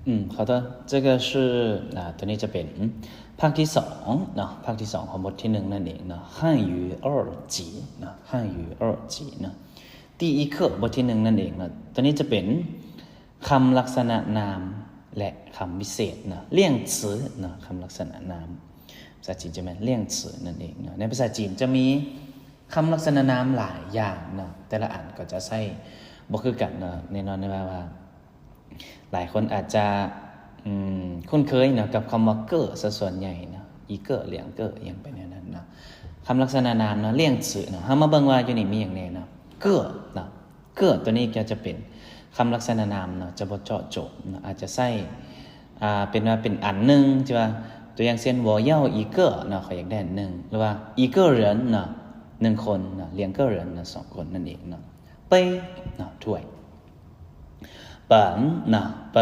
嗯，好的，这个是 อ่า ตัวนี้จะเป็นภาคที่สองเนาะ ภาคที่สองของบทที่หนึ่งนั่นเองเนาะ 汉语二级เนาะ 汉语二级เนาะ 第一课 บทที่หนึ่งนั่นเองเนาะ ตัวนี้จะเป็นคำลักษณะนามและคำวิเศษเนาะ 量词เนาะ คำลักษณะนาม ภาษาจีนจะแม่น 量词นั่นเองเนาะ ในภาษาจีนจะมีคำลักษณะนามหลายอย่างเนาะ แต่ละอันก็จะใช้บ่คือกันเนาะ แน่นอนว่า ว่า หลายคนอาจจะ อืม คุ้นเคยเนาะกับคำว่า个ซะส่วนใหญ่เนาะ 一个两个 อิหยังไปแนวนั้นเนาะ คำลักษณะนามเนาะ 量词เนาะ เฮามาเบิ่งว่าอยู่นี่มีหยังแน่เนาะ 个เนาะ 个ตัวนี้ก็จะเป็นคำลักษณะนามเนาะ จะบ่เจาะจงเนาะ อาจจะใช้ อ่า เป็นว่าเป็นอันหนึ่ง ที่ว่า ตัวอย่างเช่น 我要一个เนาะ ข้อยอยากได้อันหนึ่ง หรือว่า一个人เนาะ หนึ่งคนเนาะ 两个人เนาะ สองคนนั่นเองเนาะ 杯เนาะ ถ้วย 本เนาะ 本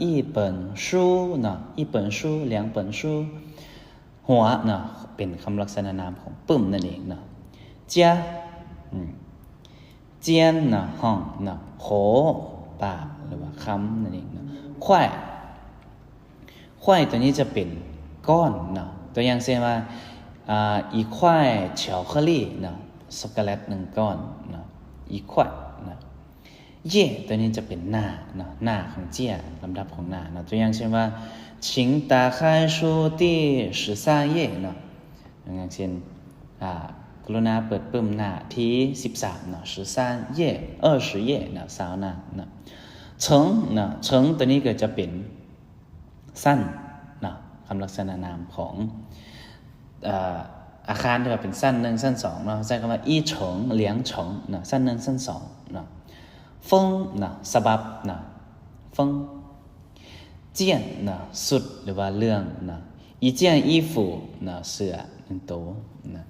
一本书เนาะ 一本书两本书 หัวเนาะ เป็นคำลักษณะนามของปึ้มนั่นเองเนาะ 家อืม 间เนาะ ห้องเนาะ 口ปาก หรือว่าคำนั่นเองเนาะ 块块ตัวนี้จะเป็นก้อนเนาะ ตัวอย่างเช่นว่า อ่า 一块巧克力เนาะ ช็อกโกแลตหนึ่งก้อนเนาะ 一块เนาะ 叶ตัวนี้จะเป็นหน้าเนาะ หน้าของเจี้ย ลำดับของหน้าเนาะ ตัวอย่างเช่นว่า 请打开书第十三页เนาะ อย่างเช่น อ่า กรุณาเปิดปึ้มหน้าที่สิบสามเนาะ 十三页 二十页เนาะ ซาวหน้าเนาะ 层เนาะ 层ตัวนี้ก็จะเป็น ชั้นเนาะ คำลักษณะนามของ เอ่อ อาคารที่ว่าเป็นชั้นหนึ่งชั้นสองเนาะ ใช้คำว่า一层两层เนาะ ชั้นหนึ่งชั้นสองเนาะ 风เนาะ ฉบับเนาะ 风件เนาะ ชุดหรือว่าเรื่องเนาะ 一件衣服เนาะ เสื้อหนึ่งตัวเนาะ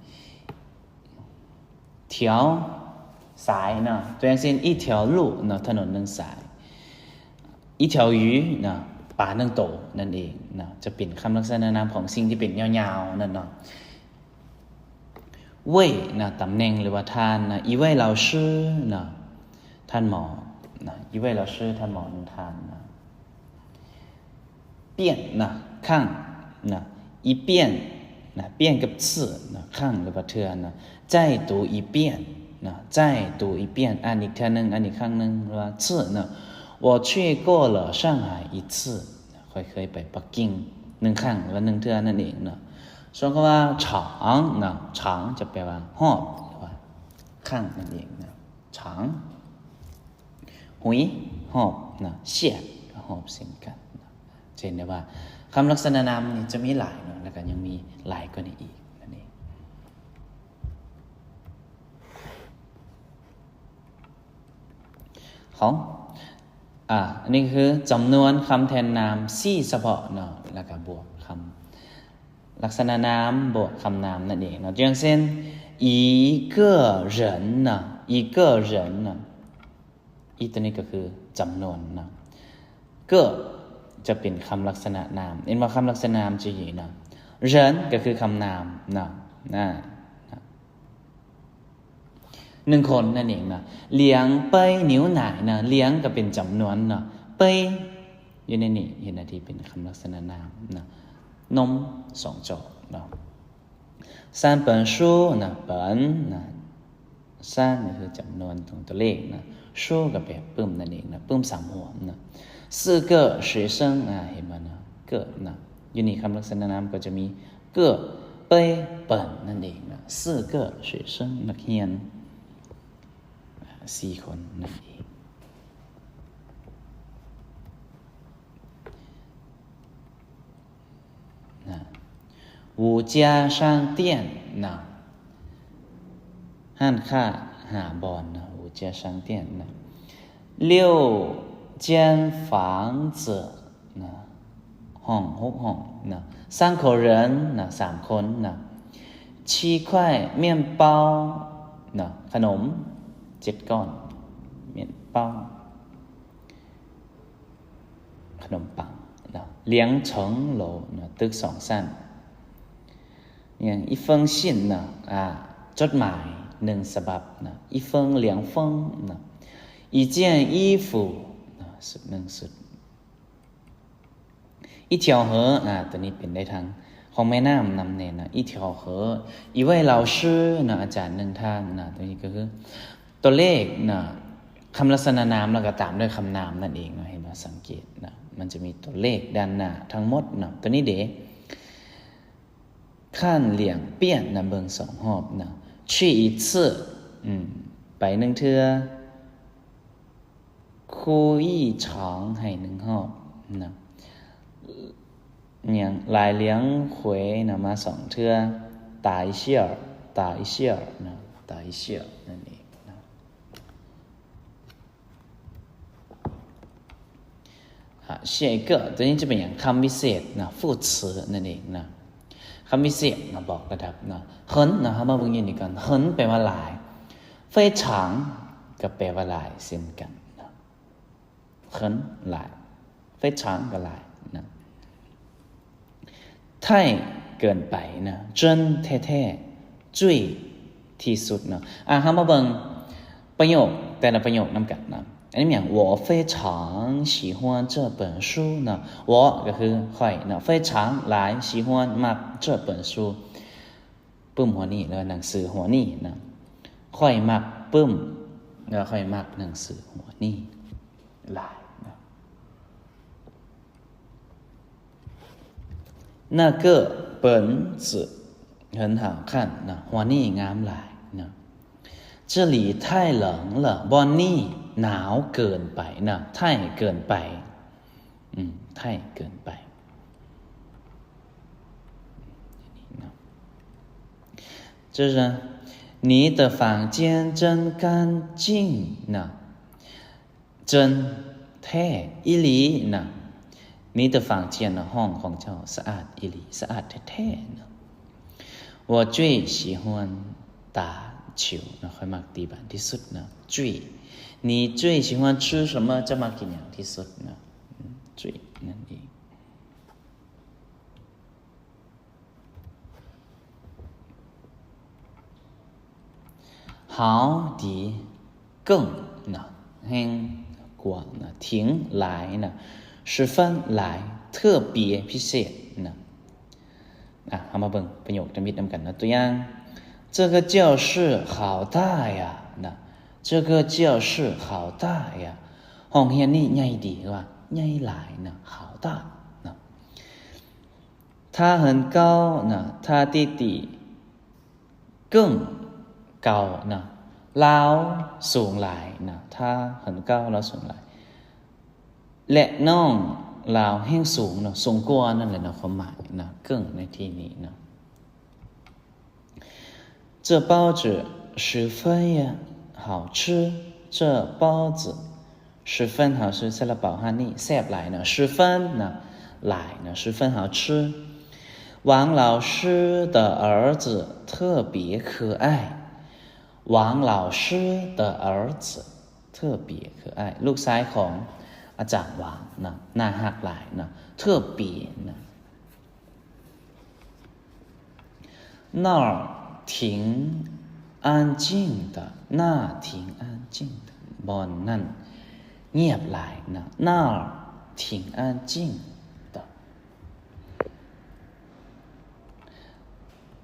条สายเนาะ ตัวอย่างเช่น一条路เนาะ ถนนหนึ่งสาย 一条鱼เนาะ ปลาหนึ่งโตนั่นเองเนาะ จะเป็นคำลักษณะนามของสิ่งที่เป็นยาวๆนั่นเนาะ 位เนาะ ตำแหน่งหรือว่าท่านเนาะ 一位老师เนาะ ท่านหมอเนาะ 一位老师 ท่านหมอหนึ่งท่านเนาะ 遍เนาะ ครั้งเนาะ 一遍เนาะ 遍กับ次เนาะ ครั้งหรือว่าเทื่อเนาะ 再读一遍เนาะ 再读一遍 อ่านอีกเทื่อหนึ่ง อ่านอีกครั้งหนึ่ง หรือว่า次เนาะ 我去过了上海一次เนาะ ข้อยเคยไปปักกิ่งหนึ่งครั้ง หรือว่าหนึ่งเทื่อนั่นเองเนาะ ส่วนคำว่า长เนาะ 长จะแปลว่าฮอบ หรือว่าครั้งนั่นเองเนาะ 长 หุย ฮอบเนาะ 谢ก็ฮอบเช่นกันเนาะ จะเห็นได้ว่าคำลักษณะนามนี่จะมีหลายเนาะ แล้วก็ยังมีหลายกว่านี้อีกนั่นเอง 好 อ่า อันนี้คือจำนวนคำแทนนาม ชี้เฉพาะเนาะ แล้วก็บวกคำ ลักษณะนามบวกคำนามนั่นเองเนาะ อย่างเช่น一个人เนาะ 一个人เนาะ 一ตัวนี้ก็คือจำนวนเนาะ 个จะเป็นคำลักษณะนาม เห็นว่าคำลักษณะนามจะอยู่เนาะ 人ก็คือคำนามเนาะ นะ หนึ่งคนนั่นเองเนาะ 两杯牛奶เนาะ 两ก็เป็นจำนวนเนาะ 杯อยู่ในนี้ เห็นหน้าที่เป็นคำลักษณะนามเนาะ นมสองจอกเนาะ 三本书เนาะ 本เนาะ 三ก็คือจำนวนของตัวเลขเนาะ 书ก็แปลปึ้มนั่นเองเนาะ ปึ้มสามหัวเนาะ 四个学生 อ่า เห็นบ่เนาะ 个เนาะ อยู่นี่คำลักษณะนามก็จะมี 个杯本นั่นเองเนาะ 四个学生 นักเรียนสี่คนนั่นเองนะ 五家商店นะ ห้านຄ້າຫ້າບ່ອນนะ 五家商店นะ 六间房子นะ ຫ້ອງຫົກຫ້ອງນະ 三口人ນະ ສາມຄົນນະ 七块面包ນະ ຂະໜົມເຈັດກ້ອນ 面包 ຂະໜົມປັງນະ 两层楼ນະ ຕຶກສອງຊັ້ນ ຍັງ 一封信ນະ ອ່າ ຈົດໝາຍໜຶ່ງສະບັບນະ 一封两封ນະ 一件衣服ນະ ຊຸດໜຶ່ງຊຸດ一条河 ນະ ຕົວນີ້ເປັນໄດ້ທັງຂອງແມ່ນ້ຳນຳແດ່ນະ 一条河 一位老师 ນະ ອາຈານໜຶ່ງທ່ານນະ ຕົວນີ້ກໍຄືຕົວເລກນະ ຄຳລັກສະນະນາມ ແລ້ວກໍຕາມດ້ວຍຄຳນາມນັ້ນເອງເນາະ ເຫັນບໍ່? ສັງເກດນະ ມັນຈະມີຕົວເລກດ້ານໜ້າທັງໝົດເນາະ ຕົວນີ້ເດ 看两遍 ນະ ເບິ່ງສອງຮອບນະ 去一次 ອືມ ໄປໜຶ່ງເທື່ອ 哭一场 ໃຫ້ໜຶ່ງຮອບນະ ຫຍັງ 来两回 ນະ ມາສອງເທື່ອ 打一下 打一下 ນະ 打一下 ນັ້ນເອງນະ 下一个 ຕົວນີ້ຈະເປັນຫຍັງ? ຄຳວິເສດນະ 副词 ນັ້ນເອງນະ ຄຳວິເສດນະ ບອກລະດັບນະ 很 ນະ ເຮົາມາເບິ່ງຢູ່ນີ້ກ່ອນ 很 ແປວ່າຫຼາຍ 非常 ກໍແປວ່າຫຼາຍເຊັ່ນກັນນະ 很 ຫຼາຍ 非常 ກໍຫຼາຍນະ 太 ເກີນໄປນະ 真 ແທ້ໆ 最 ທີ່ສຸດເນາະ ອ່າ ເຮົາມາເບິ່ງປະໂຫຍກແຕ່ລະປະໂຫຍກນຳກັນນະ ອັນນີ້ແມ່ນຫຍັງ? 我非常喜欢这本书 ເນາະ 我 ກໍຄືຂ້ອຍເນາະ 非常 ຫຼາຍ 喜欢 ມັກ 这本书 ປຶ້ມຫົວນີ້ ຫຼືວ່າໜັງສືຫົວນີ້ນະ ຂ້ອຍມັກປຶ້ມ ຫຼືວ່າຂ້ອຍມັກໜັງສືຫົວນີ້ຫຼາຍນະ 那个本子很好看 ນະ ຫົວນີ້ງາມຫຼາຍນະ 这里太冷了 ບ່ອນນີ້ໜາວເກີນໄປນະ 太 ເກີນໄປ ອືມ 太 ເກີນໄປ 这是你的房间真干净 ນະ 真 ແທ້ ອີ່ຫຼີນະ 你的房间 ນະ ຫ້ອງຂອງເຈົ້າສະອາດອີ່ຫຼີ ສະອາດແທ້ໆນະ 我最喜欢打球 ນະ ຂ້ອຍມັກຕີບານທີ່ສຸດນະ 最 你最喜欢吃什么 ເຈົ້າມັກກິນຫຍັງທີ່ສຸດນະ 最 ນັ້ນເອງ 好 ດີ 更 ນະ ແຮງກວ່ານະ 挺 ຫຼາຍນະ 十分 ຫຼາຍ 特别 ພິເສດນະ ອ່ະ ເຮົາມາເບິ່ງປະໂຫຍກທຳອິດນຳກັນນະ ຕົວຢ່າງ 这个教室好大呀 ນະ 这个教室好大呀 ຫ້ອງຮຽນນີ້ໃຫຍ່ດີ ຫຼືວ່າໃຫຍ່ຫຼາຍນະ 好大ນະ 他很高 ນະ 他弟弟更高 ນະ ລາວສູງຫຼາຍນະ 他很高 ລາວສູງຫຼາຍ ແລະ ນ້ອງລາວແຮ່ງສູງເນາະ ສູງກວ່ານັ້ນແຫຼະເນາະ ຄວາມໝາຍນະ 更 ໃນທີ່ນີ້ເນາະ 这包子十分呀，好吃。这包子十分好吃 ຊາລາເປົາຮ້ານນີ້ແຊບຫຼາຍເນາະ 十分ນະ ຫຼາຍເນາະ 十分好吃。王老师的儿子特别可爱。王老师的儿子特别可爱 ລູກຊາຍຂອງອາຈານຫວາງນະ ໜ້າຮັກຫຼາຍນະ 特别ນະ 那儿挺安静的，那儿挺安静的 ບ່ອນນັ້ນງຽບຫຼາຍນະ 那儿挺安静的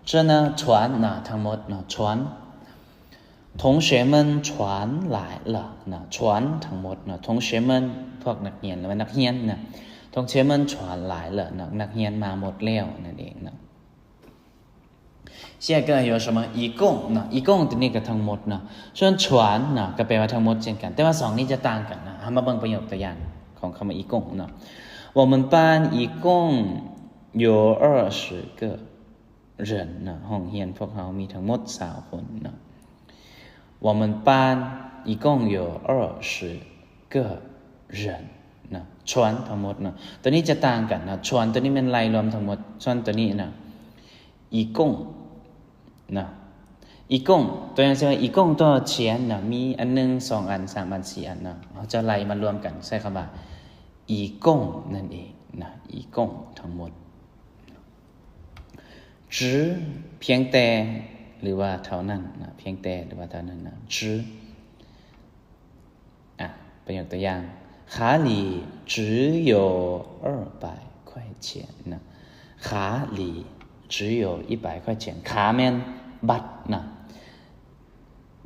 这呢 船ນະ ທັງໝົດເນາະ 船 同学们船来了ນະ 船ທັງໝົດນະ 同学们 ພວກນັກຮຽນ ຫຼືວ່ານັກຮຽນນະ 同学们船来了ນະ ນັກຮຽນມາໝົດແລ້ວນັ້ນເອງນະ 下一个有什么 一共ນະ 一共 ຕົວນີ້ກໍທັງໝົດນະ ส่วน船ນະ ກໍແປວ່າທັງໝົດເຊັ່ນກັນ ແຕ່ວ່າສອງນີ້ຈະຕ່າງກັນນະ ເຮົາມາເບິ່ງປະໂຫຍກຕົວຢ່າງຂອງຄຳວ່າ 一共ນະ 我们班一共有二十个 人ນະ ຫ້ອງຮຽນພວກເຮົາມີທັງໝົດຊາວຄົນນະ 我们班一共有二十个人ນະ 船ທັງໝົດນະ ຕົວນີ້ຈະຕ່າງກັນນະ 船ຕົວນີ້ແມ່ນໄລ່ລວມທັງໝົດ ສ່ວນຕົວນີ້ນະ 一共ນະ 一共 ຕົວຢ່າງເຊັ່ນວ່າ 一共多少钱ນະ ມີອັນໜຶ່ງ ສອງອັນ ສາມອັນ ສີ່ອັນນະ ເຮົາຈະໄລ່ມາລວມກັນ ໃຊ້ຄຳວ່າ 一共 ນັ້ນເອງນະ 一共 ທັງໝົດ 只 ພຽງແຕ່ ຫຼືວ່າເທົ່ານັ້ນນະ ພຽງແຕ່ ຫຼືວ່າເທົ່ານັ້ນນະ 只 ອ່ະ ປະໂຫຍກຕົວຢ່າງ 卡里只有二百块块钱 ນະ ຂາ 只有一百块钱 ຂາແມ່ນບັດນະ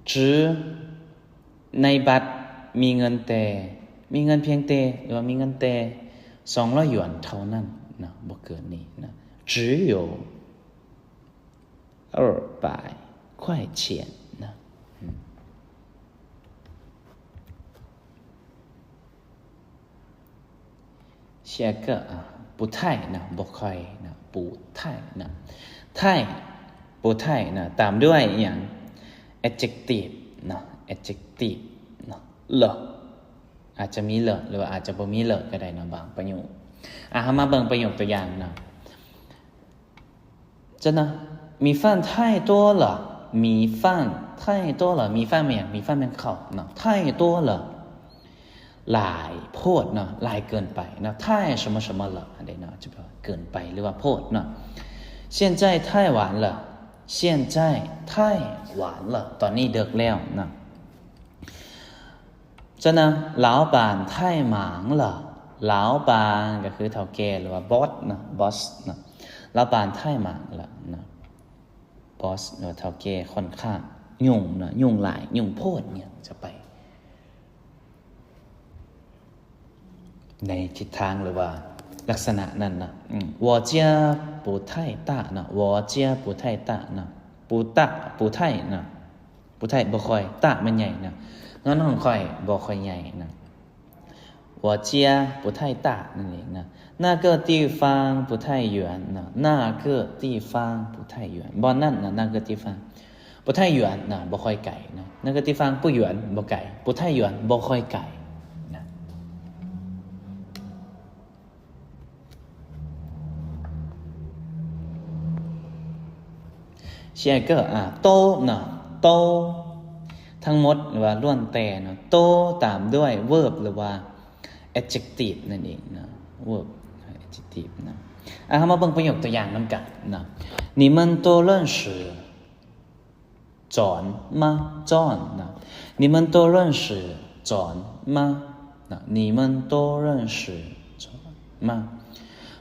只 ໃນບັດມີເງິນແຕ່ ມີເງິນພຽງແຕ່ ຫຼືວ່າມີເງິນແຕ່ສອງຮ້ອຍຢວນເທົ່ານັ້ນນະ ບໍ່ເກີນນີ້ນະ 只有二百块钱 ນະ 下一个 อ่ะ 不太 ນະ ບໍ່ຄ່ອຍນະ 不太 ນະ 太 不太 ນະ ຕາມດ້ວຍອີຫຍັງ adjective ນະ adjective ນະ 了 ອາດຈະມີ了 ຫຼືວ່າອາດຈະບໍ່ມີ了ກໍໄດ້ເນາະ ບາງປະໂຫຍກ ອ່ະ ເຮົາມາເບິ່ງປະໂຫຍກຕົວຢ່າງເນາະ 真的，米饭太多了，米饭太多了 米饭ແມ່ນຫຍັງ 米饭ແມ່ນເຂົ້າເນາະ 太多了 ຫຼາຍໂພດເນາະ ຫຼາຍເກີນໄປເນາະ 太什么什么了 ອັນໃດເນາະ ຈະແປວ່າເກີນໄປ ຫຼືວ່າໂພດເນາະ 现在太晚了，现在太晚了 ຕອນນີ້ເດິກແລ້ວເນາະ 真的，老板太忙了 老板 ກໍຄືເຖົ້າແກ່ ຫຼືວ່າ boss ນະ boss ນະ 老板太忙了 ນະ boss ຫຼືວ່າເຖົ້າແກ່ຂ້ອນຂ້າງຫຍຸ້ງນະ ຫຍຸ້ງຫຼາຍ ຫຍຸ້ງໂພດຫຍັງຈະໄປ ໃນທິດທາງ ຫຼືວ່າລັກສະນະນັ້ນນະ 嗯，我家不太大 ນະ 我家不太大 ນະ 不大 不太 ນະ 不太 ບໍ່ຄ່ອຍ 大 ແມ່ນໃຫຍ່ນະ ເຮືອນຂອງຂ້ອຍບໍ່ຄ່ອຍໃຫຍ່ນະ 我家不太大 ນັ້ນເອງນະ 那个地方不太远 ນະ 那个地方不太远 ບ່ອນນັ້ນນະ 那个地方 不太远 ນະ ບໍ່ຄ່ອຍໄກນະ 那个地方不远 ບໍ່ໄກ 不太远 ບໍ່ຄ່ອຍໄກນະ 下一个 ອ່າ 都 ນະ 都 ທັງໝົດ ຫຼືວ່າລ້ວນແຕ່ນະ 都 ຕາມດ້ວຍ verb ຫຼືວ່າ adjective ນັ້ນເອງນະ verb adjective ນະ ອ່າ ເຮົາມາເບິ່ງປະໂຫຍກຕົວຢ່າງນຳກັນນະ 你们都认识 จอน 吗 จอน ນະ 你们都认识จอน 吗 ນະ 你们都认识จอน 吗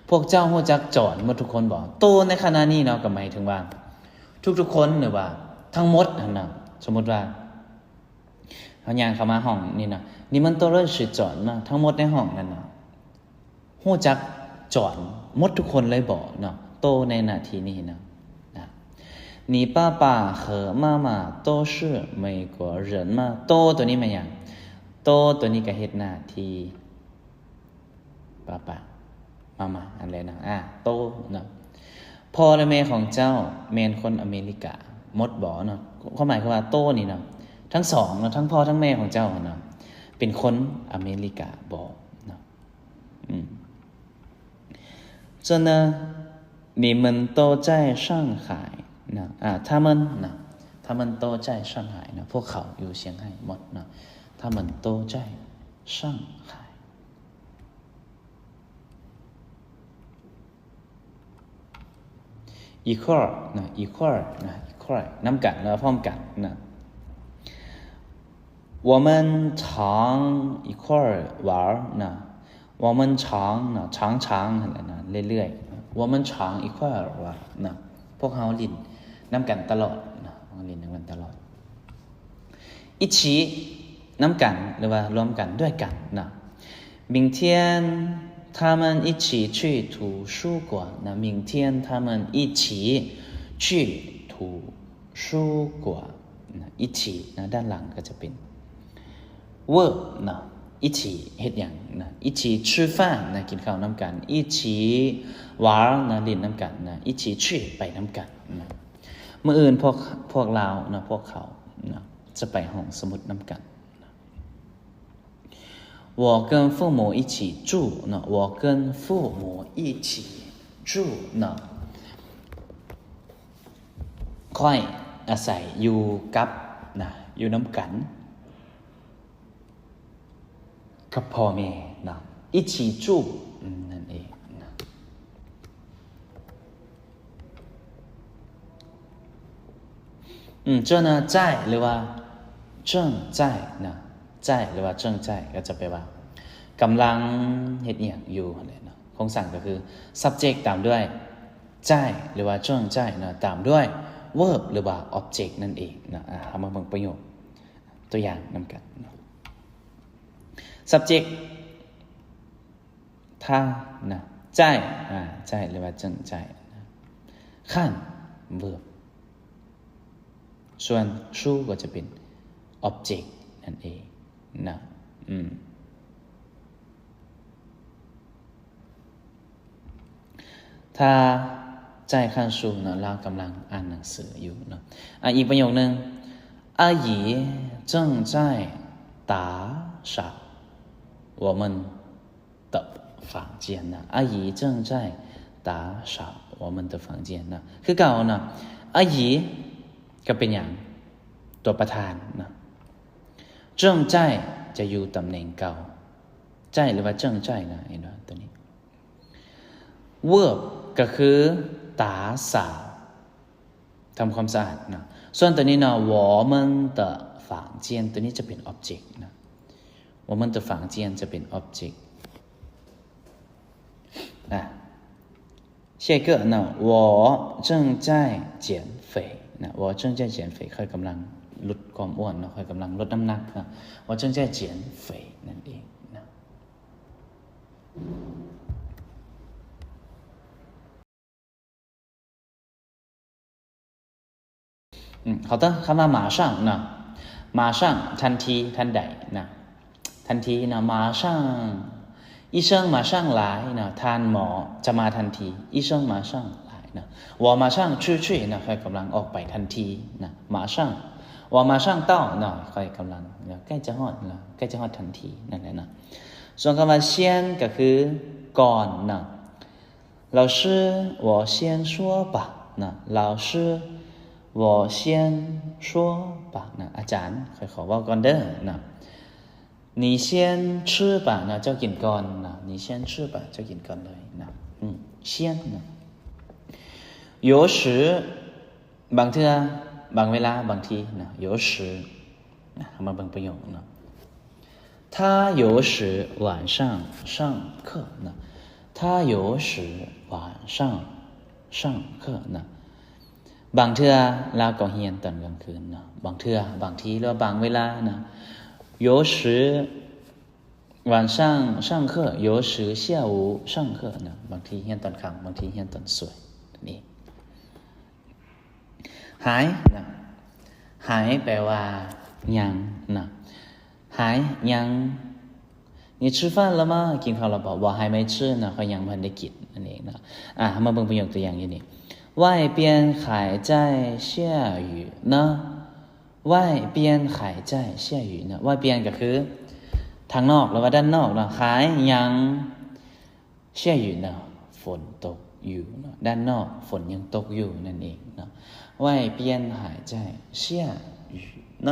ພວກເຈົ້າຮູ້ຈັກຈອນໝົດທຸກຄົນບໍ່ 都 ໃນຂະນະນີ້ເນາະ ກໍໝາຍເຖິງວ່າທຸກໆຄົນ ຫຼືວ່າທັງໝົດຫັ້ນນະ ສົມມຸດວ່າ ເຮົາຍ່າງເຂົ້າມາຫ້ອງນີ້ນະ 你们都认识จอน吗 ທັງໝົດໃນຫ້ອງນັ້ນນະ ຮູ້ຈັກຈອນໝົດທຸກຄົນເລີຍບໍເນາະ 都 ໃນໜ້າທີ່ນີ້ນະ ນະ 你爸爸和妈妈都是美国人吗 都 ໂຕນີ້ແມ່ນຫຍັງ 都 ໂຕນີ້ກໍເຮັດໜ້າທີ່ 爸爸 妈妈 ຫັ້ນແຫຼະນະ ອ່າ 都 ເນາະ ພໍ່ ແລະ ແມ່ຂອງເຈົ້າແມ່ນຄົນອາເມລິກາໝົດບໍເນາະ ຄວາມໝາຍຄືວ່າ 都 ນີ້ເນາະ ທັງສອງເນາະ ທັງພໍ່ທັງແມ່ຂອງເຈົ້າຫັ້ນນະ ເປັນຄົນອາເມລິກາບໍເນາະ ອືມ 这呢，你们都在上海 ນະ ອ່າ 他们 ນະ 他们都在上海 ນະ ພວກເຂົາຢູ່ຊຽງໄຮ້ໝົດເນາະ 他们都在上海 一块儿 ນະ 一块儿 ນະ 一块儿 ນຳກັນ ຫຼືວ່າພ້ອມກັນນະ 我们常一块儿玩儿 ນະ 我们常 ນະ 常常 ຫັ້ນແຫຼະນະ ເລື້ອຍໆ 我们常一块儿玩儿 ນະ ພວກເຮົາຫຼິ້ນນຳກັນຕະຫຼອດນະ ເຮົາຫຼິ້ນນຳກັນຕະຫຼອດ 一起 ນຳກັນ ຫຼືວ່າລວມກັນ ດ້ວຍກັນນະ 明天他们一起去图书馆 ນະ 明天他们一起去图书馆 ນະ 一起 ນະ ດ້ານຫຼັງກໍຈະເປັນ verb ນະ 一起 ເຮັດຫຍັງນະ 一起吃饭 ນະ ກິນເຂົ້ານຳກັນ 一起玩儿 ນະ ຫຼິ້ນນຳກັນນະ 一起去 ໄປນຳກັນນະ ມື້ອື່ນພວກ ພວກລາວນະ ພວກເຂົານະ ຈະໄປຫ້ອງສະໝຸດນຳກັນນະ 我跟父母一起住 ເນາະ 我跟父母一起住 ເນາະ ຂ້ອຍອາໄສຢູ່ກັບນະ ຢູ່ນຳກັນກັບພໍ່ແມ່ເນາະ 一起住 ອືມ ນັ້ນເອງນະ ອືມ 这呢 在 ຫຼືວ່າ 正在 ນະ 在 ຫຼືວ່າ 正在 ກໍຈະແປວ່າ ກຳລັງເຮັດອີ່ຫຍັງຢູ່ຫັ້ນແຫຼະເນາະ ໂຄງສ້າງກໍຄື subject ຕາມດ້ວຍ 在 ຫຼືວ່າ 正在 ເນາະ ຕາມດ້ວຍ verb ຫຼືວ່າ object ນັ້ນເອງເນາະ. ອາ ເຮົາມາເບິ່ງປະໂຫຍກຕົວຢ່າງນຳກັນເນາະ. subject 他 ນະ 在 ອາ 在 ຫຼືວ່າ 正在 ນະ 看 verb ສ່ວນ 书 ກໍຈະເປັນ object ນັ້ນເອງນະ. ອືມ 他在看书 ເນາະ ລາວກຳລັງອ່ານໜັງສືຢູ່ເນາະ. ອາ ອີກປະໂຫຍກໜຶ່ງ 阿姨正在打扫我们 的房间 ນະ. 阿姨正在打扫我们的房间 ນະ. ຄືເກົ່ານະ 阿姨 ກໍເປັນຫຍັງ? ຕົວປະທານນະ. 正在 ຈະຢູ່ຕຳແໜ່ງເກົ່າ 在 ຫຼືວ່າ 正在 ນະ ເຫັນບໍ່? ຕົວນີ້ verb ກໍຄື 打扫 ທຳຄວາມສະອາດເນາະ. ສ່ວນຕົວນີ້ເນາະ 我们的房间 ຕົວນີ້ຈະເປັນ object ເນາະ. 我们的房间 ຈະເປັນ object ອາ 下一个 ເນາະ 我正在减肥 ນະ. 我正在减肥 ຂ້ອຍກຳລັງຫຼຸດຄວາມອ້ວນເນາະ ຂ້ອຍກຳລັງຫຼຸດນ້ຳໜັກເນາະ. 我正在减肥 ນັ້ນເອງເນາະ. ອືມ ເຂົ້າໃຈ ຄຳວ່າ 马上 ເນາະ 马上 ທັນທີ ທັນໃດນະ ທັນທີເນາະ. 马上 医生马上来 ເນາະ ທ່ານໝໍຈະມາທັນທີ. 医生马上来 ເນາະ. 我马上出去 ເນາະ ຂ້ອຍກຳລັງອອກໄປທັນທີນະ. 马上 我马上到 ເນາະ ຂ້ອຍກຳລັງ ໃກ້ຈະຮອດ ໃກ້ຈະຮອດທັນທີ ນັ້ນແຫຼະເນາະ. ສ່ວນຄຳວ່າ 先 ກໍຄື ກ່ອນ ເນາະ. 老师 我先说吧 ນະ. 老师 我先说吧 ນະ. ອາຈານ ຂ້ອຍຂໍເວົ້າກ່ອນເດີ ນະ. 你先吃吧 ນະ ເຈົ້າກິນກ່ອນ ນະ. 你先吃吧 ເຈົ້າກິນກ່ອນເລີຍ ນະ. ອືມ 先 ນະ. 有时 ບາງເທື່ອ ບາງເວລາ ບາງທີ ນະ. 有时 ນະ ເຮົາມາເບິ່ງປະໂຫຍກເນາະ. 他有时晚上上课 ນະ. 他有时晚上上课 ນະ. ບາງເທື່ອລາວກໍຮຽນຕອນກາງຄືນເນາະ. ບາງເທື່ອ ບາງທີ ຫຼືວ່າບາງເວລານະ. 有时晚上上课 有时下午上课 ນະ. ບາງທີຮຽນຕອນຄ່ຳ ບາງທີຮຽນຕອນສວຍ ນີ້. 还 ນະ 还 ແປວ່າຍັງນະ. 还 ຍັງ. 你吃饭了吗 ກິນເຂົ້າແລ້ວບໍ່? 我还没吃 ນະ ຂ້ອຍຍັງບໍ່ທັນໄດ້ກິນ ນັ້ນເອງນະ. ອາ ເຮົາມາເບິ່ງປະໂຫຍກຕົວຢ່າງຢູ່ນີ້. 外边还在下雨呢. 外边还在下雨呢. 外边 ກໍຄືທາງນອກ ຫຼືວ່າດ້ານນອກເນາະ. 还 ຍັງ 下雨呢 ຝົນຕົກຢູ່ເນາະ. ດ້ານນອກຝົນຍັງຕົກຢູ່ນັ້ນເອງເນາະ. 外边还在下雨呢.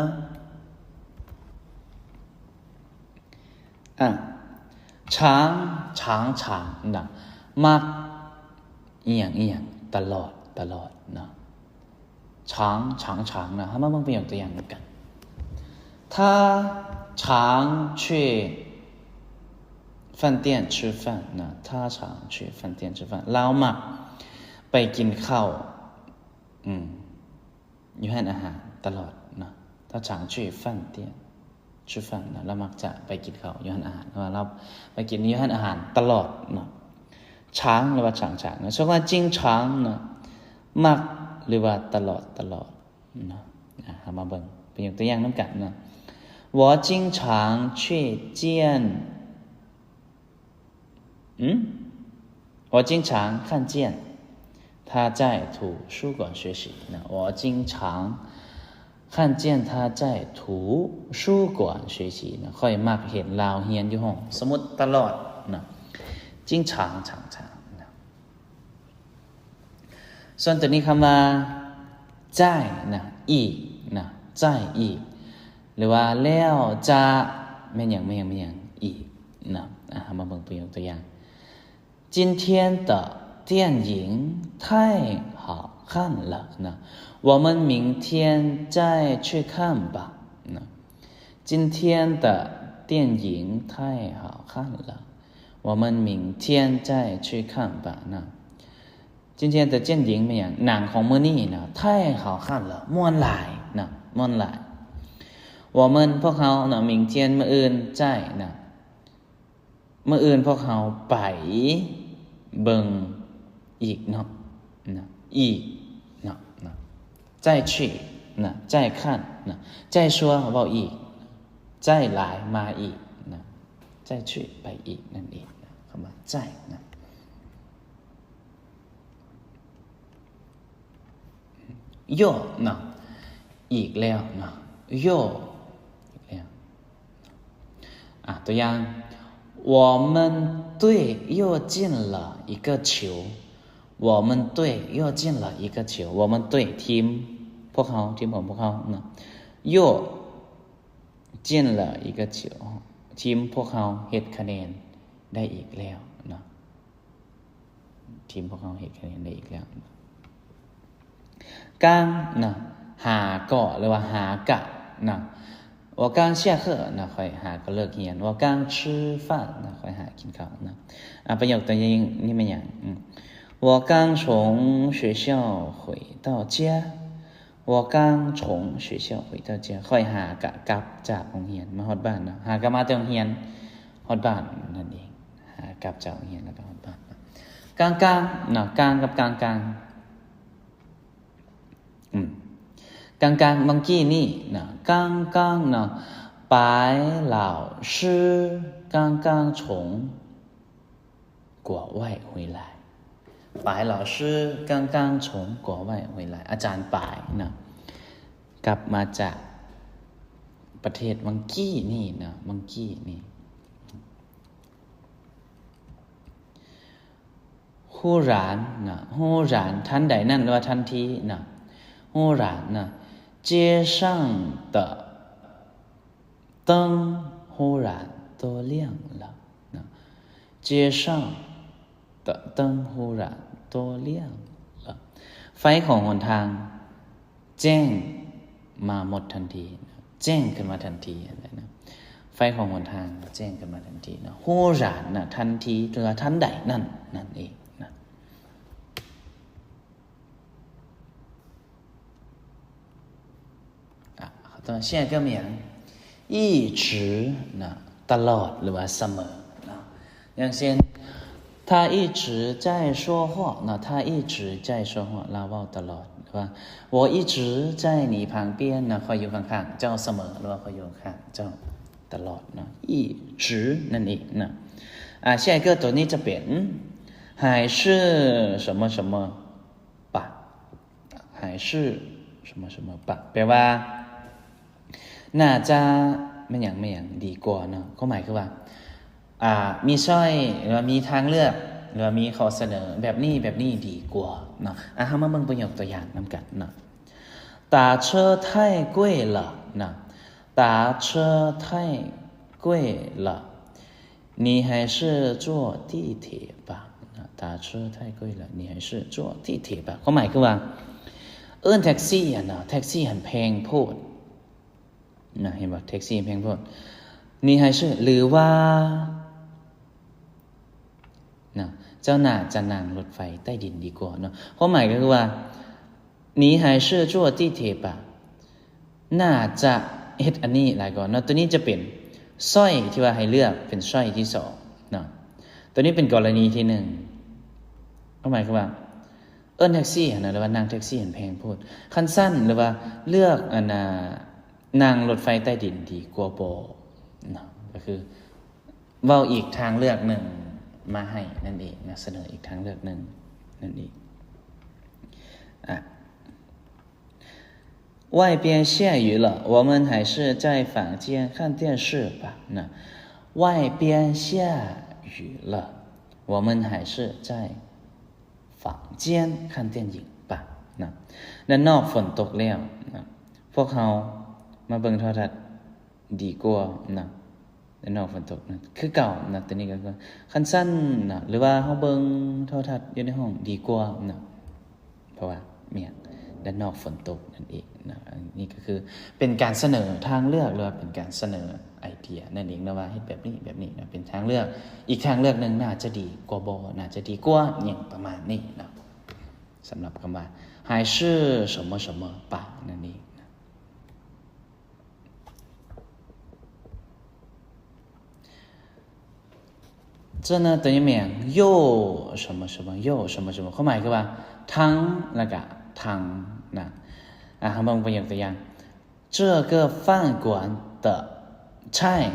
ອາ 常 常 常 ນະ ມັກ ອີ່ຫຍັງ ອີ່ຫຍັງ ຕະຫຼອດ ຕະຫຼອດເນາະ. 常 常 常 ນະ. ເຮົາມາເບິ່ງປະໂຫຍກຕົວຢ່າງນຳກັນ. 他常去饭店吃饭 ນະ. 他常去饭店吃饭 ລາວມັກໄປກິນເຂົ້າ ອືມ ຢູ່ຮ້ານອາຫານຕະຫຼອດເນາະ. 他常去饭店吃饭 ນະ. ລາວມັກຈະໄປກິນເຂົ້າຢູ່ຮ້ານອາຫານ ເພາະວ່າລາວໄປກິນຢູ່ຮ້ານອາຫານຕະຫຼອດເນາະ. 常 ຫຼືວ່າ 常常 ນະ. ສ່ວນວ່າ 经常 ນະ ມັກ ຫຼືວ່າ ຕະຫຼອດ ຕະຫຼອດເນາະ. ອາ ເຮົາມາເບິ່ງປະໂຫຍກຕົວຢ່າງນຳກັນເນາະ. 我经常去见 ອືມ 我经常看见他在图书馆学习 ນະ. 我经常看见他在图书馆学习 ນະ. ຂ້ອຍມັກເຫັນລາວຮຽນຢູ່ຫ້ອງສະໝຸດຕະຫຼອດນະ. 经常 常常 ນະ. ສ່ວນຕົວນີ້ຄຳວ່າ 再 ນະ ອີກນະ 再 ອີກ ຫຼືວ່າແລ້ວຈະ ແມ່ນຫຍັງ ແມ່ນຫຍັງ ແມ່ນຫຍັງ ອີກນະ. ອາ ເຮົາມາເບິ່ງປະໂຫຍກຕົວຢ່າງ. 今天的电影太好看了 ນະ. 我们明天再去看吧 ນະ. 今天的电影太好看了我们明天再去看吧 ນະ. 今天的电影 ແມ່ນຫຍັງ? ໜັງຂອງມື້ນີ້ນະ 太好看了 ມ່ວນຫຼາຍນະ ມ່ວນຫຼາຍ. 我们 ພວກເຮົານະ 明天 ມື້ອື່ນ 再 ນະ ມື້ອື່ນພວກເຮົາໄປເບິ່ງອີກເນາະ ນະ ອີກເນາະ ນະ 再去 ນະ 再看 ນະ 再说 ເວົ້າອີກ 再来 ມາອີກ ນະ 再去 ໄປອີກນັ້ນເອງ ນະ ຄຳວ່າ 再 ນະ. 又 ເນາະ ອີກແລ້ວເນາະ 又 ອີກແລ້ວ. ອ່າ ຕົວຢ່າງ 我们队又进了一个球 我们队又进了一个球 我们队 ທີມພວກເຮົາ ທີມຂອງພວກເຮົາເນາະ 又进了一个球 ທີມພວກເຮົາເຮັດຄະແນນໄດ້ອີກແລ້ວເນາະ. ທີມພວກເຮົາເຮັດຄະແນນໄດ້ອີກແລ້ວ. 刚 ນະ ຫາກໍ ຫຼືວ່າຫາກະ ນະ 我刚下课 ນະ ຂ້ອຍຫາກໍເລີກຮຽນ 我刚吃饭 ນະ ຂ້ອຍຫາກິນເຂົ້ານະ. ອ່າ ປະໂຫຍກຕົວຢ່າງນີ້ແມ່ນຫຍັງ? 我刚从学校回到家 我刚从学校回到家 ຂ້ອຍຫາກະກັບຈາກໂຮງຮຽນມາຮອດບ້ານເນາະ ຫາກະມາແຕ່ໂຮງຮຽນຮອດບ້ານນັ້ນເອງ ຫາກັບຈາກໂຮງຮຽນແລ້ວກະຮອດບ້ານເນາະ. 刚刚 ເນາະ 刚 ກັບ 刚刚 ອືມ 刚刚 ເມື່ອກີ້ນີ້ເນາະ 刚刚 ເນາະ 白老师刚刚从 国外回来 白老师刚刚从国外回来 ອາຈານປາຍນະ ກັບມາຈາກປະເທດວັງກີ້ນີ້ນະ ວັງກີ້ນີ້. 忽然ນະ 忽然 ທັນໃດນັ້ນ ຫຼືວ່າທັນທີນະ 忽然ນະ 街上的 灯忽然都亮了 ນະ 街上的灯忽然都亮了 ໄຟຂອງຫົນທາງແຈ້ງມາໝົດທັນທີ ແຈ້ງຂຶ້ນມາທັນທີນະ ໄຟຂອງຫົນທາງແຈ້ງຂຶ້ນມາທັນທີນະ 忽然ນະ ທັນທີ ຫຼືວ່າທັນໃດນັ້ນ ນັ້ນເອງນະ. ອ່ະ ຕໍ່ 下一个 ແມ່ນຫຍັງ? 一直ນະ ຕະຫຼອດ ຫຼືວ່າສະເໝີນະ. ຢ່າງເຊັ່ນ 他一直在说话ນະ 他一直在说话 ລາວເວົ້າຕະຫຼອດ ຫຼືວ່າ 我一直在你旁边ນະ ຂ້ອຍຢູ່ຂ້າງໆເຈົ້າສະເໝີ ຫຼືວ່າຂ້ອຍຢູ່ຂ້າງເຈົ້າຕະຫຼອດນະ 一直ນັ້ນເອງນະ. ອ່າ 下一个 ຕົວນີ້ຈະເປັນ 还是什么什么 吧 还是什么什么吧 ແປວ່າ ໜ້າຈະແມ່ນຫຍັງ ແມ່ນຫຍັງ ດີກວ່າເນາະ ຄວາມໝາຍຄືວ່າ ອ່າ ມີຊ້ອຍ ຫຼືວ່າມີທາງເລືອກ ຫຼືວ່າມີຂໍ້ສະເໜີແບບນີ້ ແບບນີ້ດີກວ່າເນາະ. ອ່າ ເຮົາມາເບິ່ງປະໂຫຍກຕົວຢ່າງນຳກັນເນາະ. 打车太贵了 ນະ 打车太贵了 你还是坐地铁吧 ນະ 打车太贵了 你还是坐地铁吧 ຄວາມໝາຍຄືວ່າ ເອີ້ນແທັກຊີຫັ້ນນະ ແທັກຊີຫັ້ນແພງໂພດນະ ເຫັນບໍ່ ແທັກຊີແພງໂພດ 你还是 ຫຼືວ່າ ນະ ເຈົ້າໜ້າຈະນັ່ງລົດໄຟໃຕ້ດິນດີກວ່າເນາະ. ຄວາມໝາຍກໍຄືວ່າ 你还是坐地铁吧 ໜ້າຈະເຮັດອັນນີ້ຫຼາຍກວ່າເນາະ. ຕົວນີ້ຈະເປັນຊ້ອຍທີ່ວ່າໃຫ້ເລືອກ ເປັນຊ້ອຍທີສອງເນາະ. ຕົວນີ້ເປັນກໍລະນີທີໜຶ່ງ ຄວາມໝາຍຄືວ່າ ເອີ້ນແທັກຊີຫັ້ນນະ ຫຼືວ່ານັ່ງແທັກຊີຫັ້ນແພງໂພດ. ຄັນຊັ້ນ ຫຼືວ່າເລືອກອັນນ່າ ນັ່ງລົດໄຟໃຕ້ດິນດີກວ່າບໍ່ເນາະ ກໍຄືເວົ້າອີກທາງເລືອກໜຶ່ງມາໃຫ້ນັ້ນເອງນະ ສະເໜີອີກທາງເລືອກໜຶ່ງນັ້ນເອງ. ອ່ະ 外边下雨了，我们还是在房间看电视吧。那外边下雨了，我们还是在房间看电影吧。那ด้ານນອກຝົນຕົກແລ້ວ ນະ ພວກເຮົາມາເບິ່ງໂທລະທັດດີກວ່ານະ ແລະ ນອກຝົນຕົກນະ ຄືເກົ່ານະ. ຕົວນີ້ກໍຄືວ່າ ຄັນຊັ້ນນະ ຫຼືວ່າເຮົາເບິ່ງໂທລະທັດຢູ່ໃນຫ້ອງດີກວ່ານະ ເພາະວ່າແມ່ນ ແລະ ນອກຝົນຕົກນັ້ນເອງນະ. ອັນນີ້ກໍຄືເປັນການສະເໜີທາງເລືອກ ຫຼືວ່າເປັນການສະເໜີໄອ เดียนั่นเองนะ ว่าเฮ็ดแบบนี้ แบบนี้นะ เป็นทางเลือก อีกทางเลือกหนึ่งน่าจะดีกว่าบ่ น่าจะดีกว่า อย่างประมาณนี้นะ สำหรับคำว่า 还是什么什么吧 นั่นเองนะ 这呢 ตัวนี้แม่น 又什么什么 又什么什么 ความหมายคือว่า ทั้ง แล้วก็ ทั้ง นะ อ่ะ เฮาเบิ่งประโยคตัวอย่าง 这个饭馆的菜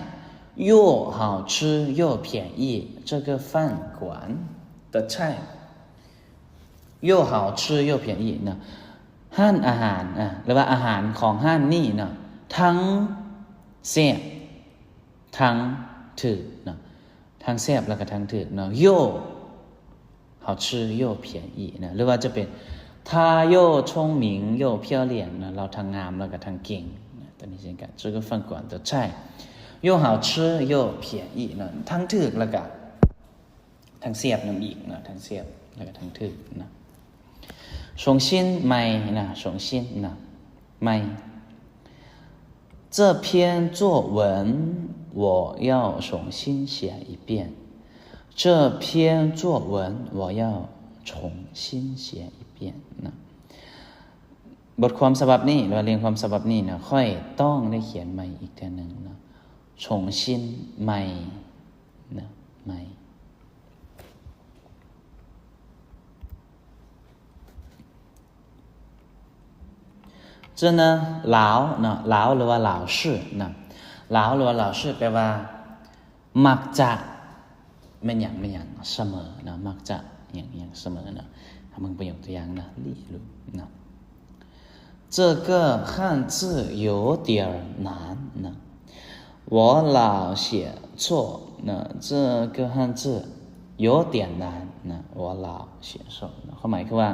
又好吃又便宜 这个饭馆的菜又好吃又便宜 นะ ร้านอาหาร อ่ะ หรือว่าอาหารของร้านนี้เนาะ ทั้งแซ่บ ทั้งถูกเนาะ ทั้งแซ่บแล้วก็ทั้งถูกเนาะ 又好吃又便宜 นะ หรือว่าจะเป็น 她又聪明又漂亮 นะ ลาวทั้งงามแล้วก็ทั้งเก่ง นะ ตัวนี้เช่นกัน 这个饭馆的菜又好吃又便宜 นะ ทั้งถูกแล้วก็ทั้งแซ่บนำอีก นะ ทั้งแซ่บแล้วก็ทั้งถูก นะ 重新 ใหม่ นะ 重新 นะ ใหม่ 这篇作文我要重新写一遍 这篇作文我要重新写一遍 นะ บทความฉบับนี้ หรือว่าเรียงความฉบับนี้นะ ข้อยต้องได้เขียนใหม่อีกเทื่อหนึ่งนะ 重新 ใหม่ นะ ใหม่ 这呢 老 เนาะ 老 หรือว่า老是 นะ 老 หรือว่า老是 แปลว่า มักจะ แม่นหยัง แม่นหยัง เสมอ นะ มักจะ หยัง หยัง เสมอ นะ เฮาเบิ่งประโยคตัวอย่าง นะ 例如 นะ 这个汉字有点儿难 นะ 我老写错 นะ 这个汉字有点难 นะ 我老写错 นะ ความหมายคือว่า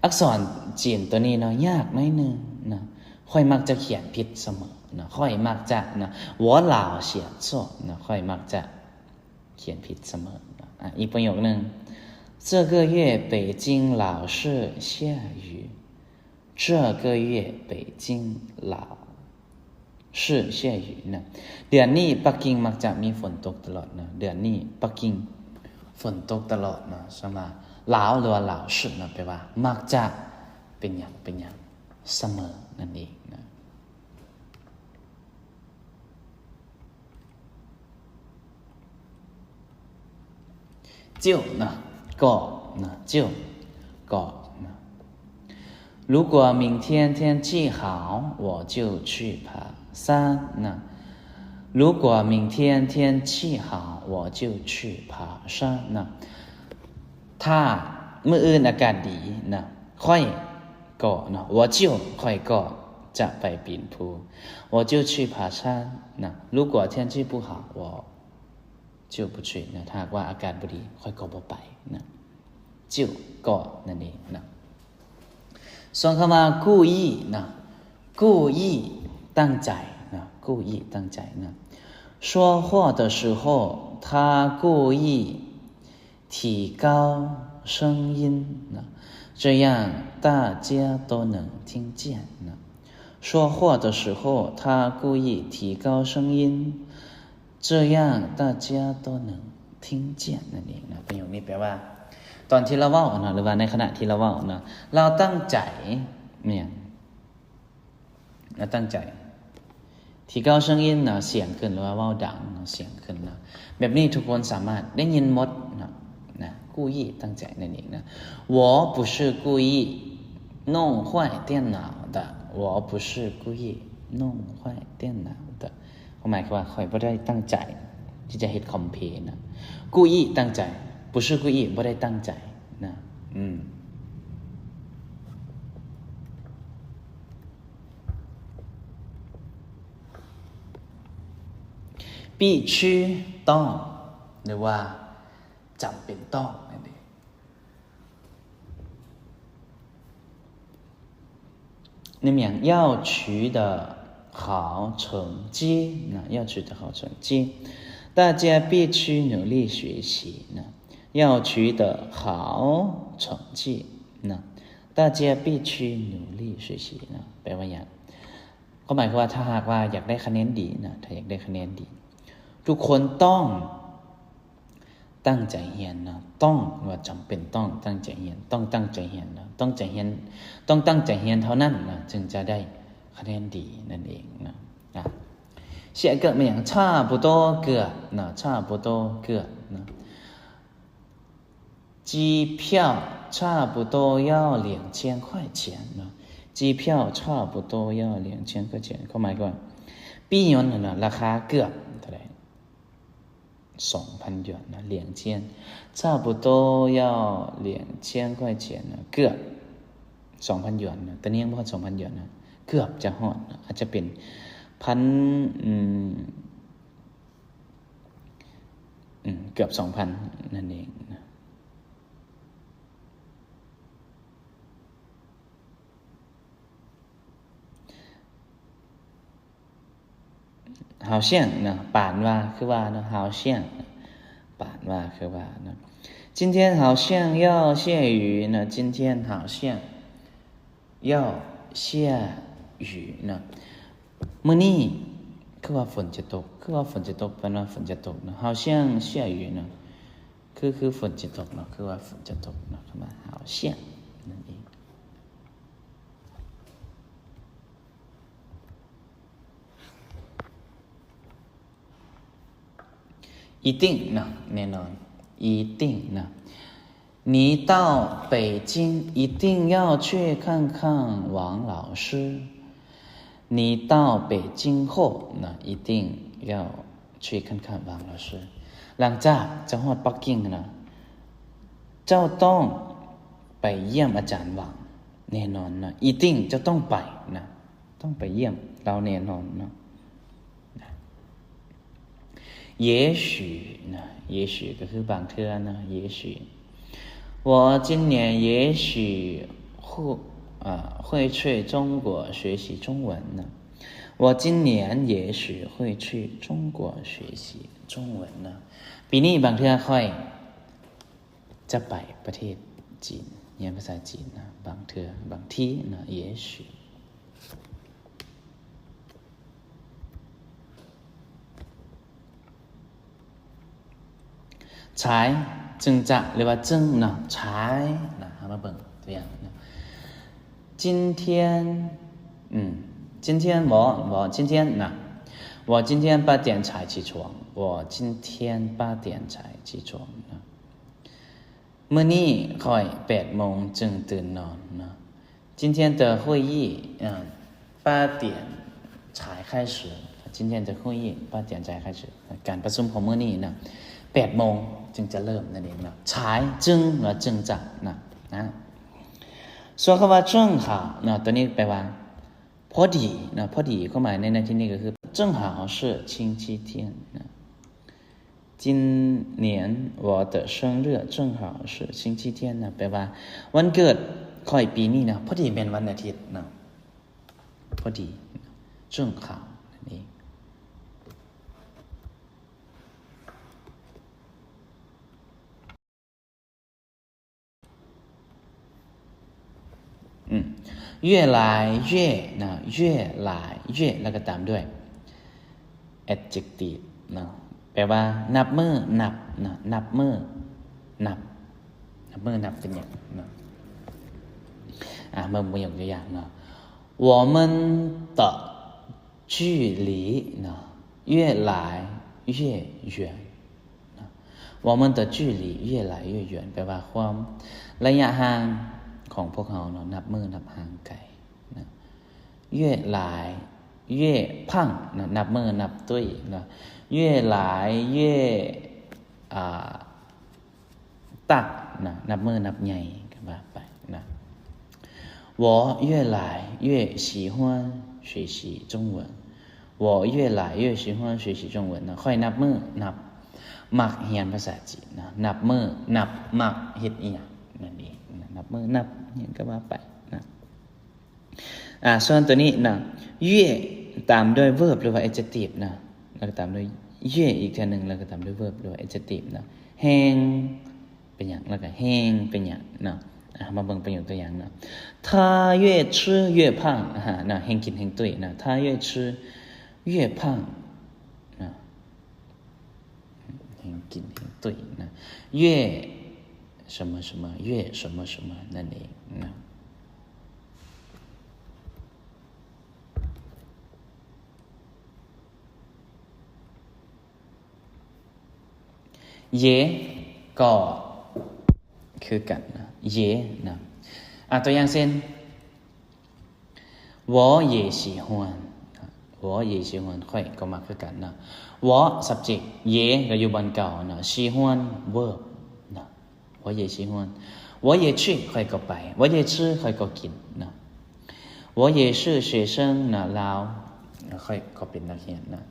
อักษรจีนตัวนี้เนาะ ยากหน่อยหนึ่งนะ ข้อยมักจะเขียนผิดเสมอนะ ข้อยมักจะนะ 我老写错 นะ ข้อยมักจะเขียนผิดเสมอนะ อ่ะ อีกประโยคหนึ่ง 这个月北京老是下雨 这个月北京老是下雨 นะ เดือนนี้ปักกิ่งมักจะมีฝนตกตลอดนะ เดือนนี้ปักกิ่งฝนตกตลอดนะ สำหรับ老 หรือว่า老是 นะ แปลว่า มักจะ เป็นหยัง เป็นหยัง เสมอ นั่นเองนะ 就 นะ ก็ นะ 就 ก็ นะ 如果明天天气好，我就去爬山 นะ 如果明天天气好，我就去爬山 นะ ถ้ามื้ออื่นอากาศดีนะ ข้อยก็นะ 我就 ข้อยก็จะไปปีนภู 我就去爬山 นะ 如果天气不好，我 就不去 นะ ถ้าหากว่าอากาศบ่ดี ข้อยก็บ่ไปนะ 就 ก็ นั่นเองนะ ส่วนคำว่า故意 นะ 故意 ตั้งใจนะ 故意 ตั้งใจนะ 说话的时候，他故意提高声音，这样大家都能听见。说话的时候，他故意提高声音，这样大家都能听见 นั่นเองนะ ประโยคนี้แปลว่า ตอนที่เราเว้าเนาะ หรือว่าในขณะที่เราเว้าเนาะ เราตั้งใจ แม่น เราตั้งใจ 提高声音 เนาะ เสียงขึ้น หรือว่าเว้าดังเนาะ เสียงขึ้นเนาะ แบบนี้ทุกคนสามารถได้ยินหมดเนาะ นะ 故意 ตั้งใจนั่นเองนะ 我不是故意弄坏电脑的 我不是故意弄坏电脑的 ความหมายคือว่าข้อยบ่ได้ตั้งใจที่จะเฮ็ดคอมเพลนะ 故意 ตั้งใจ 不是故意 บ่ได้ตั้งใจนะ อืม 必须 ต้อง หรือว่า จำเป็นต้องนั่นเอง 那么要取得好成绩 นะ 要取得好成绩 大家必须努力学习 นะ 要取得好成绩 นะ 大家必须努力学习 นะ แปลว่าหยัง ຄວາມໝາຍຄືວ່າ ຖ້າຫາກວ່າຢາກໄດ້ຄະແນນດີນະ, ຖ້າຢາກໄດ້ຄະແນນດີ, ທຸກຄົນຕ້ອງຕັ້ງໃຈຮຽນນະ, ຕ້ອງ ວ່າຈຳເປັນຕ້ອງຕັ້ງໃຈຮຽນ, ຕ້ອງຕັ້ງໃຈຮຽນນະ, ຕ້ອງໃຈຮຽນ, ຕ້ອງຕັ້ງໃຈຮຽນເທົ່ານັ້ນນະ, ຈຶ່ງຈະໄດ້ຄະແນນດີນັ້ນເອງນະ. ອາ 谢谢 ແມ່ນຫຍັງ? 差不多 ເກືອບນະ, 差不多 ເກືອບນະ. 机票差不多要两千块钱 ເນາະ, 机票差不多要两千块钱 ຄວາມໝາຍຄືວ່າ ປີ້ຍົນຫັ້ນນະ ລາຄາເກືອບເທົ່າໃດ? ສອງພັນຢວນນະ, 两千 差不多要两千块钱 ນະ, ເກືອບສອງພັນຢວນນະ, ຕອນນີ້ຍັງບໍ່ຮອດສອງພັນຢວນນະ, ເກືອບຈະຮອດນະ, ອາດຈະເປັນພັນ ອືມ ອືມ ເກືອບສອງພັນນັ້ນເອງນະ. 好像 ເນາະ, ປານວ່າ ຄືວ່າເນາະ, 好像 ປານວ່າ ຄືວ່າເນາະ. 今天好像要下雨呢, 今天好像 要下雨 ເນາະ, ມື້ນີ້ຄືວ່າຝົນຈະຕົກ, ຄືວ່າຝົນຈະຕົກ, ແປວ່າຝົນຈະຕົກເນາະ, 好像下雨 ເນາະ, ຄື ຄືຝົນຈະຕົກເນາະ, ຄືວ່າຝົນຈະຕົກເນາະ, ຄຳວ່າ 好像 ນັ້ນເອງ. 一定 ເນາະ, ແນ່ນອນ, 一定 ເນາະ. 你到北京一定要去看看王老师。你到北京后 เนาะ, 一定要去看看王老师. ຫຼັງຈາກເຈົ້າຮອດປັກກິ່ງນະ, ເຈົ້າຕ້ອງໄປຢ້ຽມອາຈານຫວັງ ແນ່ນອນນະ, 一定 ເຈົ້າຕ້ອງໄປນະ, ຕ້ອງໄປຢ້ຽມລາວແນ່ນອນເນາະ. 也许 ນະ, 也许 ກໍຄືບາງເທື່ອນະ, 也许 我今年也许会，呃，会去中国学习中文呢。我今年也许会去中国学习中文呢. ປີນີ້ບາງເທື່ອຂ້ອຍ ຈະໄປປະເທດຈີນ ຮຽນພາສາຈີນນະ, ບາງເທື່ອ, ບາງທີນະ, 也许. 才 ຈຶ່ງຈະ ຫຼືວ່າຈຶ່ງເນາະ, 才 ນະ, ເຮົາມາເບິ່ງຕົວຢ່າງນະ. 今天 ອືມ 今天 ບໍ່ ບໍ່ 今天 ນະ, 我今天八点才起床, 我今天八点才起床 ນະ. ມື້ນີ້ຂ້ອຍແປດໂມງຈຶ່ງຕື່ນນອນເນາະ. 今天的会议 ອ່າ 八点才开始, 今天的会议八点才开始, ການປະຊຸມຂອງມື້ນີ້ນະ ແປດໂມງຈຶ່ງຈະເລີ່ມນັ້ນເອງເນາະ. 才 ຈຶ່ງ ຫຼືວ່າຈຶ່ງຈະນະ, ນະ. ສ່ວນຄຳວ່າ 正好 ເນາະ, ຕົວນີ້ແປວ່າ ພໍດີເນາະ, ພໍດີ ຄວາມໝາຍໃນ ໃນທີ່ນີ້ກໍຄື 正好是星期天 ນະ. 今年我的生日正好是星期天 ນະ, ແປວ່າ ວັນເກີດຂ້ອຍປີນີ້ນະ ພໍດີແມ່ນວັນອາທິດເນາະ, ພໍດີ 正好 ນັ້ນເອງ. ອືມ 越来越 ນະ, 越来越 ແລ້ວກໍຕາມດ້ວຍ adjective ເນາະ, ແປວ່າ ນັບມື້ນັບ ນະ, ນັບມື້ນັບ, ນັບມື້ນັບເປັນຫຍັງເນາະ. ອ່າ ເບິ່ງ ເບິ່ງຕົວຢ່າງເນາະ, 我们的距离 ນະ, 越来越远 ນະ, 我们的距离越来越远 ແປວ່າຄວາມ ໄລຍະຫ່າງຂອງພວກເຮົາເນາະ ນັບມື້ນັບຫ່າງໄກນະ, 越来越胖 ນະ, ນັບມື້ນັບຕຸ້ຍນະ, 越来越 ອ່າ 大 ນະ, ນັບມື້ນັບໃຫຍ່ກໍວ່າໄປນະ. 我越来越喜欢学习中文, 我越来越喜欢学习中文 ນະ, ຂ້ອຍນັບມື້ນັບມັກຮຽນພາສາຈີນນະ, ນັບມື້ນັບມັກເຮັດອີ່ຫຍັງນັ້ນເອງນະ, ນັບມື້ນັບຫຍັງກໍວ່າໄປນະ. ອ່າ ສ່ວນຕົວນີ້ນະ 越 ຕາມດ້ວຍ verb ຫຼືວ່າ adjective ນະ, ແລ້ວກໍຕາມດ້ວຍ 越 ອີກເທື່ອໜຶ່ງ ແລ້ວກໍຕາມດ້ວຍ verb ຫຼືວ່າ adjective ນະ. ແຮງເປັນຫຍັງ? ແລ້ວກໍແຮງເປັນຫຍັງເນາະ? ອ ອ່ະ ມາເບິ່ງປະໂຫຍກຕົວຢ່າງເນາະ 他越吃越胖 ອ່າ ນະ ແຮ່ງກິນແຮ່ງຕຸ້ຍນະ 他越吃越胖 ນະ ແຮ່ງກິນແຮ່ງຕຸ້ຍນະ 越什么什么 越什么什么 ນັ້ນເອງນະ 也 ກໍຄືກັນນະ 也 ນະ ອ່ະ ຕົວຢ່າງເຊັ່ນ 我也喜欢 我也喜欢 ຂ້ອຍກໍມັກຄືກັນນະ 我 subject 也 ກໍຢູ່ບ່ອນເກົ່ານະ 喜欢 verb ນະ 我也喜欢 我也去 ຂ້ອຍກໍໄປ 我也吃 ຂ້ອຍກໍກິນນະ 我也是学生 ນະ ລາວ ຂ້ອຍກໍເປັນນັກຮຽນນະ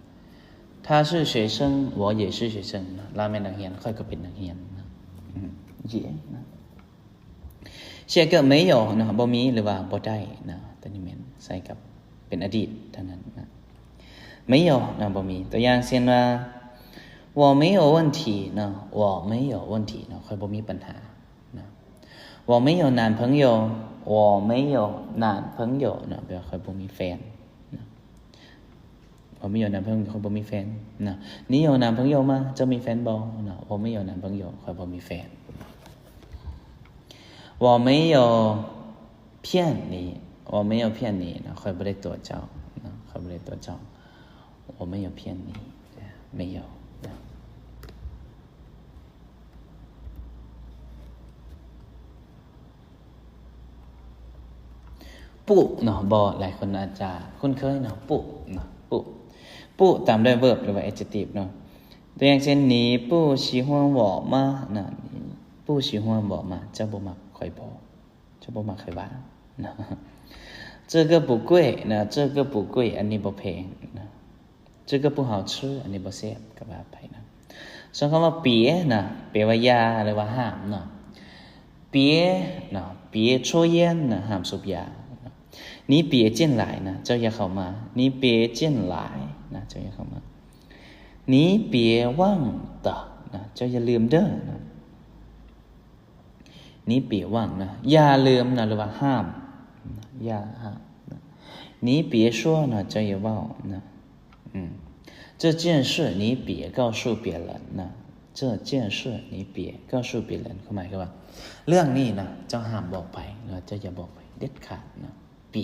他是学生 我也是学生 ນະ ລາວແມ່ນນັກຮຽນ ຂ້ອຍກໍເປັນນັກຮຽນນະ 也 ນະ 下一个没有 ນະ ບໍ່ມີ ຫຼືວ່າບໍ່ໄດ້ນະ ຕົວນີ້ແມ່ນໃຊ້ກັບເປັນອະດີດເທົ່ານັ້ນນະ 没有 ນະ ບໍ່ມີ ຕົວຢ່າງເຊັ່ນວ່າ 我没有问题 ນະ 我没有问题 ນະ ຂ້ອຍບໍ່ມີບັນຫານະ 我没有男朋友 我没有男朋友 ນະ ແປວ່າຂ້ອຍບໍ່ມີແຟນນະ 我没有男朋友 ຂ້ອຍບໍ່ມີແຟນນະ 你有男朋友吗 ເຈົ້າມີແຟນບໍ່ນະ 我没有男朋友 ຂ້ອຍບໍ່ມີແຟນ 我没有骗你 我没有骗你 ນະ ຂ້ອຍບໍ່ໄດ້ຕົວະເຈົ້ານະ ຂ້ອຍບໍ່ໄດ້ຕົວະເຈົ້າ 我没有骗你 没有 ນະ 不 ເນາະ ບໍ່ ຫຼາຍຄົນອາດຈະຄຸ້ນເຄີຍເນາະ 不 ເນາະ 不 不 ຕາມດ້ວຍ verb ຫຼືວ່າ adjective ເນາະ ຕົວຢ່າງເຊັ່ນ 你不喜欢我吗 ນະ 你不喜欢我吗 ເຈົ້າບໍ່ມັກຂ້ອຍບໍ່ ເຈົ້າບໍ່ມັກຂ້ອຍຫວານະ 这个不贵 ນະ 这个不贵 ອັນນີ້ບໍ່ແພງນະ 这个不好吃 ອັນນີ້ບໍ່ແຊບ ກໍວ່າໄປນະ ສ່ວນຄຳວ່າ 别 ນະ ແປວ່າຢ່າ ຫຼືວ່າຫ້າມເນາະ 别 ນະ 别抽烟 ນະ ຫ້າມສູບຢານະ 你别进来 ນະ ເຈົ້າຢ່າເຂົ້າມາ 你别进来 ນະ ເຈົ້າຢ່າເຂົ້າມາ 你别忘的 ນະ ເຈົ້າຢ່າລືມເດີນະ 你别忘 ນະ ຢ່າລືມນະ ຫຼືວ່າຫ້າມນະ ຢ່າຫ້າມນະ 你别说 ນະ ເຈົ້າຢ່າເວົ້ານະ ອືມ 这件事你别告诉别人 ນະ 这件事你别告诉别人 ຄວາມໝາຍຄືວ່າ ເລື່ອງນີ້ນະ ເຈົ້າຫ້າມບອກໃຜ ຫຼືວ່າເຈົ້າຢ່າບອກໃຜເດັດຂາດນະ 别